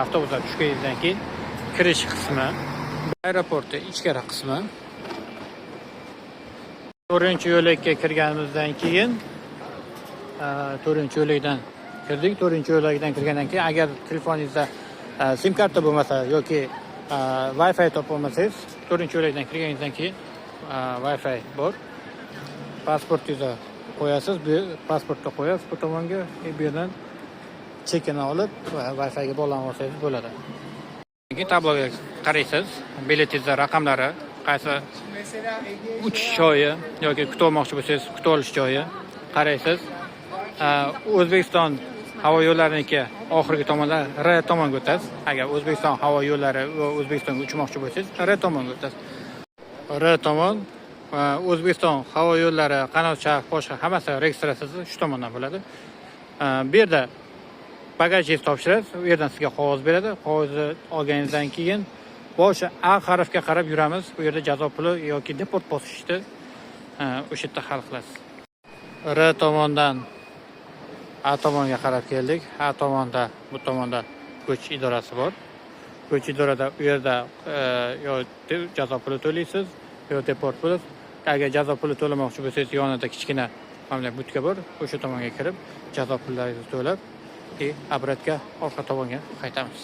Avtobusdan tushganingizdan keyin kirish qismi, aeroportni ichkari qismi. To'rtinchi yo'lakka kirganimizdan keyin, to'rtinchi yo'lakdan kirdik. To'rtinchi yo'lakdan kirgandan keyin, agar telefoningizda sim karta bo'lmasa yoki Wi-Fi topolmasangiz, to'rtinchi yo'lakdan kirganingizdan keyin Wi-Fi bor. Pasportingizni qo'yasiz, bu pasportni qo'yasiz bu tomonga, bu yerdan chekini olib, Wi-Figa bog'lanib olsangiz bo'ladi. Keyin tabloga qaraysiz, biletingizda raqamlari, qaysi uchish joyi yoki kutib olmoqchi bo'lsangiz, kutib olish joyi qaraysiz. O'zbekiston havo yo'llariniki oxirgi tomonda, R tomonga o'tasiz. Agar O'zbekiston havo yo'llari va O'zbekistonga uchmoqchi bo'lsangiz, R tomonga o'tasiz. R tomon O'zbekiston havo yo'llari, Qanot Sharq, boshqa hammasi registratsiyasi shu tomondan bo'ladi. Bu yerda bagajingizni topshirasiz, u yerdan sizga qog'oz beradi. Qog'ozni olganingizdan keyin boshi A harfga qarab yuramiz. U yerda jazo puli yoki deport bosishni o'sha yerda hal qilasiz. R tomondan A tomonga qarab keldik. A tomonda, bu tomonda ko'ch idorasi bor. Ko'ch idorada u yerda yo jazo puli to'laysiz, yo deport puli. Agar jazo puli to'lamoqchi bo'lsangiz, yonida kichkina mana bunday budka bor. O'sha tomonga kirib, jazo pullaringizni to'lab, и обратка orqa tomonga qaytamiz.